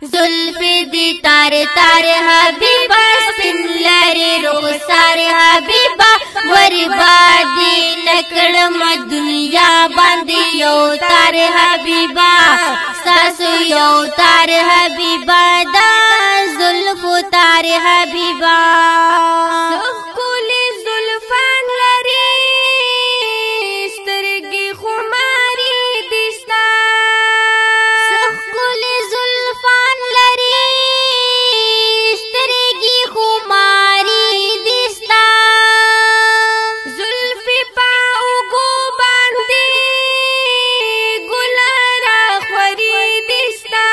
زلفې دي تار تار حبیبه، سپین لري رخسار حبیبه، وربادي نکړم دنیا باندې یو تار حبیبه، ستاسو یو تار حبیبه، دا زلفو تار حبیبه. ښکلي زلفان لري، سترګې خماري دي ستا. ښکلي زلفان لري، سترګې خماري دي ستا. زلفې په اوږو باندې ګل راخوري دي ستا.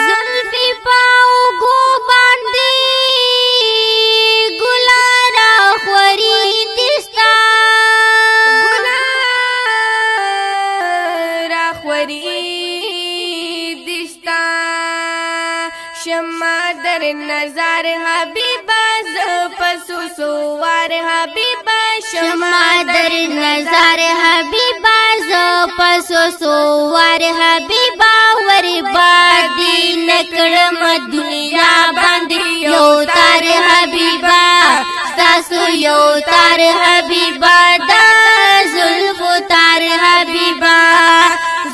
زلفې په اوږو باندې ګل راخوري دي ستا. ګل راخوري دي ستا. شمع در نظر حبیبه، زه په څو څو وار حبیبه، شمع در نظر حبیبه، زه په څو څو وار حبیبه، وربادي نکړم دنیا باندې یو تار حبیبه، ستاسو یو تار حبیبه، دا زلفو تار حبیبه.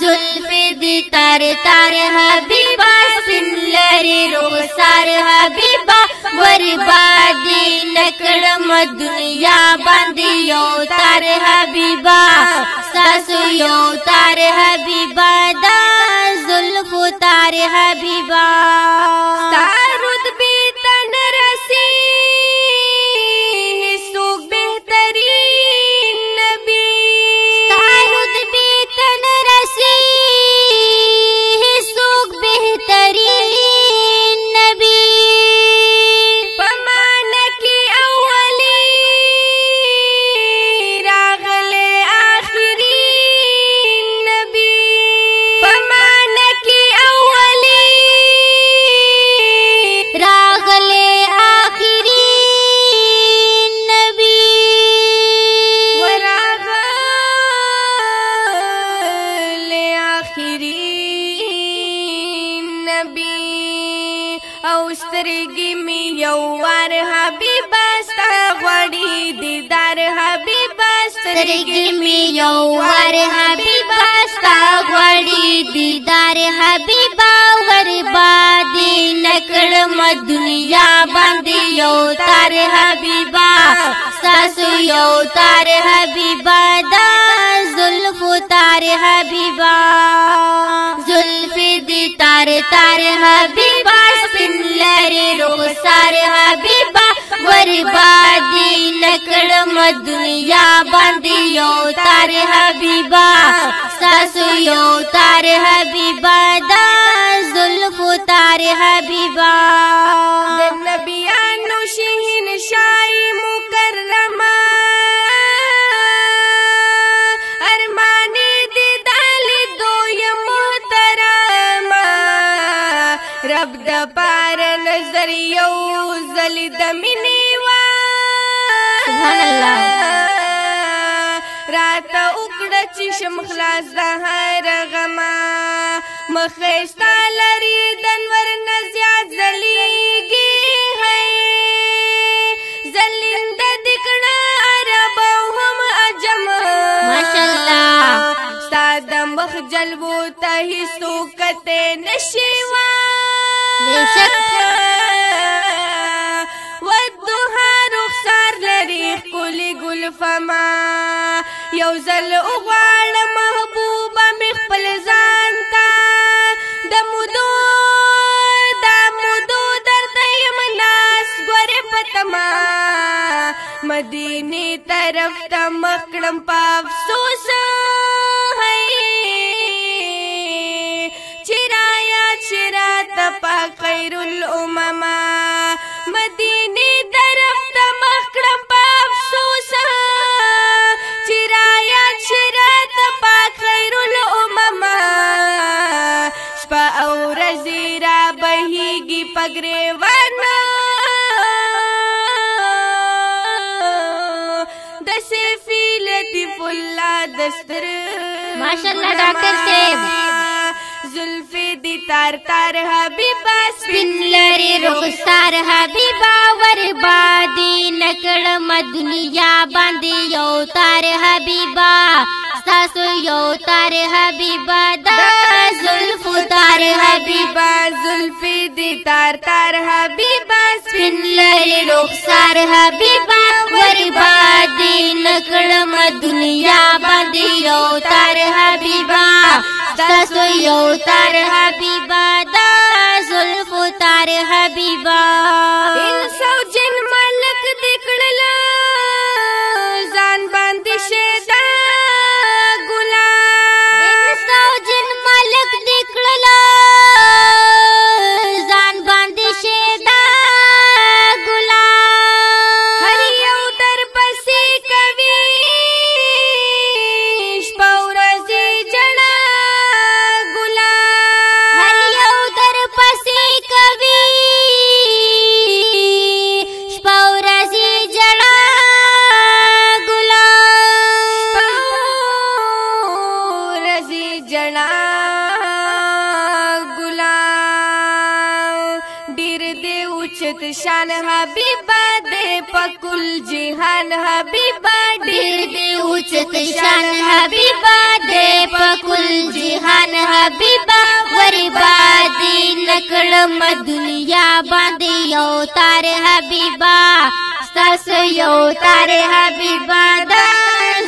زلفې دي تار تار حبیبه، سپین لري رخسار حبیبه، وربادي نکړم دنیا باندې یو تار حبیبه، ستاسو یو تار حبیبه، دا زلفو تار حبیبه. ستا رتبې ته نه رسي هیڅوک بهترین نبي. ستا رتبې ته نه رسي هیڅوک بهترین نبي. په معنا کې اولي راغلی آخرین نبي. په معنا کې اولي راغلی آخرین نبي. وراغلی آخرین نبي. او سترګې مې یو وار حبیبه ستا غواړي دیدار حبیبه، سترګې مې یو وار حبیبه ستا غواړي دیدار حبیبه، وربادي نکړم دنیا باندې یو تار حبیبه، ستاسو یو تار حبیبه، دا زلفو تار حبیبه. زلفې دي تار تار حبیبه، سپین لري رخسار حبیبه، وربادي نکړم دنیا باندې یو تار حبیبه، ستاسو یو تار حبیبه، دا زلفو تار حبیبه. د نبیانو شهنشاه مکرمه، ارمان دې دالي دوی محترمه، رب د پاره نظر یو ځل د مینې وا. سبحان الله. راته وکړه چې شم خلاص د هر غمه، مخې ستا لري د انور نه زیات ځلیږي. هی ځلینده دې کړه عرب او هم عجم. ماشاءالله. ستا د مخ جلوو ته هیڅوک کتی نشي وا. بېشک. والضحى رخسار لري ښکلي ګلفما، یو ځل وغواړه محبوبه مې خپل ځان ته، د مودو دا مودو درته یم ناست ګورې په تمه، مدینې طرف ته مخ کړم په افسوس، هی چې رایاد شي راته پاک خیر الامما، مدینې طرف ته مخ کړم په افسوس، چې رایاد شي راته پاک خیر الامما، شپه او ورځ را بهیږي په ګرېوان، د سیفي لطیف الله دستر. ماشاءالله ډاکټر صاحب. زلفې دي تار تار حبیبا سپین لري رخسار حبیبا وربادي نکړم دنیا باندې یو تار حبیبا ستاسو یو تار حبیبا دا زلف تار حبیبا زلفی دی تار تار حبیبا سپین لري رخسار حبیبا وربادي نکړم دنیا باندې یو تار حبیبا ستاسو یو تار حبیبا دا زلف تار حبیبا انس او جن ملک دې کړل ځان باندې شیدا ګلاب انس او جن ملک دې کړل ځان باندې شیدا ګلاب هر یو در پسې کوي شپه ورځې ژړا ګلاب هر یو در پسې کوي شپه ورځې ژړا ګلاب شپه ورځې ژړا ګلاب ډېر دې اوچت شان حبیبا دې په کل جهان حبیبا ډېر دې اوچت شان حبیبا دې په کل جهان حبیبا وربادي نکړم دنیا باندې یو تار حبیبا ستاسو یو تار حبیبا دا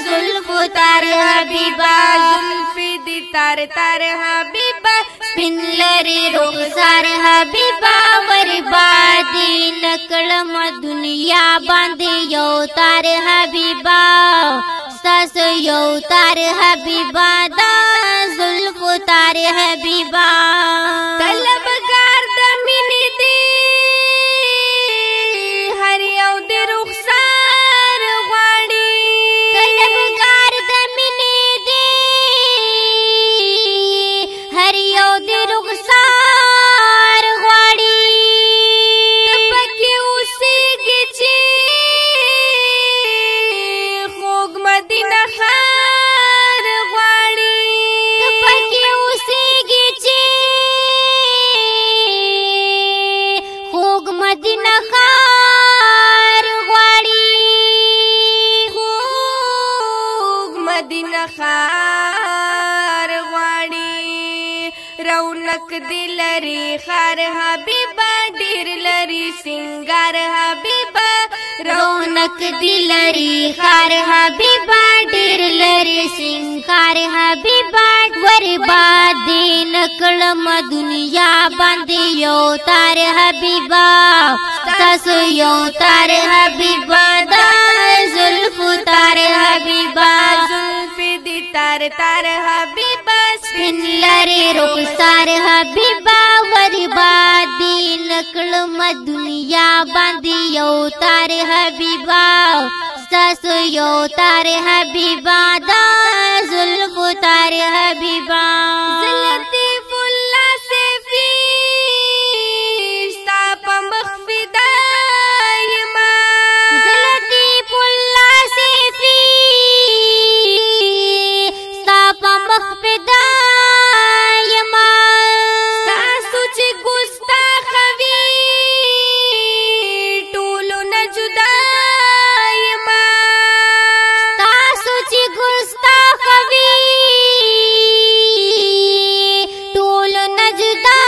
زلف تار حبیبا زلفې دي تار تار حبیبا سپین لري رخسار حبیبا وربادي نکړم دنیا باندې یو تار حبیبا ستاسو یو تار حبیبا دا زلف تار حبیبا طلبګار د مینې دی هر یو د رخسار غواړي طلبګار د مینې دی هر یو د رخسار غواړي ته پکې اوسېږي چې خوږ مدینه ښار غواړي ته پکې اوسېږي چې خوږ مدینه ښار غواړي خوږ مدینه ښار غواړي رونق دی لري ښار حبیبا ډېر لري سینګار حبیبا رونق دی لري ښار حبیبا ډېر لري سینګار حبیبا وربادي نکړم دنیا باندې یو تار حبیبا ستاسو یو تار حبیبا دا زلف تار حبیبا زلفې دي تار تار حبیبا سپین لري رخسار حبیبا وربادي نکړم دنیا باندې یو تار حبیبا ستاسو یو تار حبیبا دا زلف تار حبیبا زه لطیف الله سیفي ستا په مخ فدا یمه زه لطیف الله سیفي ستا په مخ فدا یمه ستاسو چې ګستاخه وي ټولو نه جدا یمه ستاسو چې ګستاخه وي ټولو نه جدا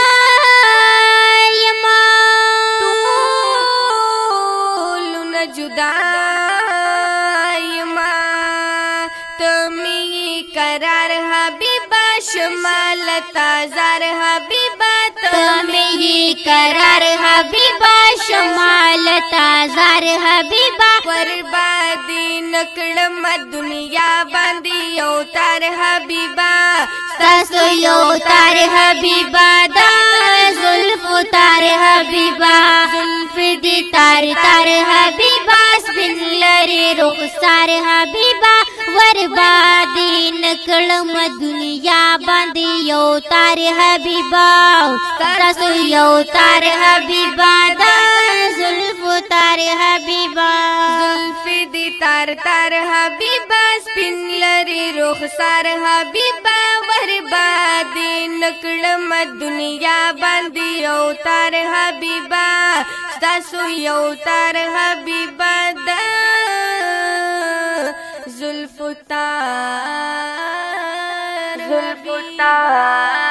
یمه ټولو نه جدا یمه ته مې یې قرار حبیبا شمال تازار حبیبا ته ته مې یې قرار حبیبا شمال تازار حبیبا وربادي نکړم دنیا باندې یو تار حبیبا ستاسو یو تار حبیبا دا زلف تار حبیبا زلف دي تار تار حبیبا سپین لري رخسار حبیبا وربادي نکړم دنیا باندې یو تار حبیبا ستاسو یو تار حبیبا دا زلف تار حبیبا زلف دي تار تار حبیبا، سپین لري رخسار حبیبا، ور باندې نکړم دنیا باندې یو تار حبیبا، ستاسو یو تار حبیبا، د زلف تار، زلف تار.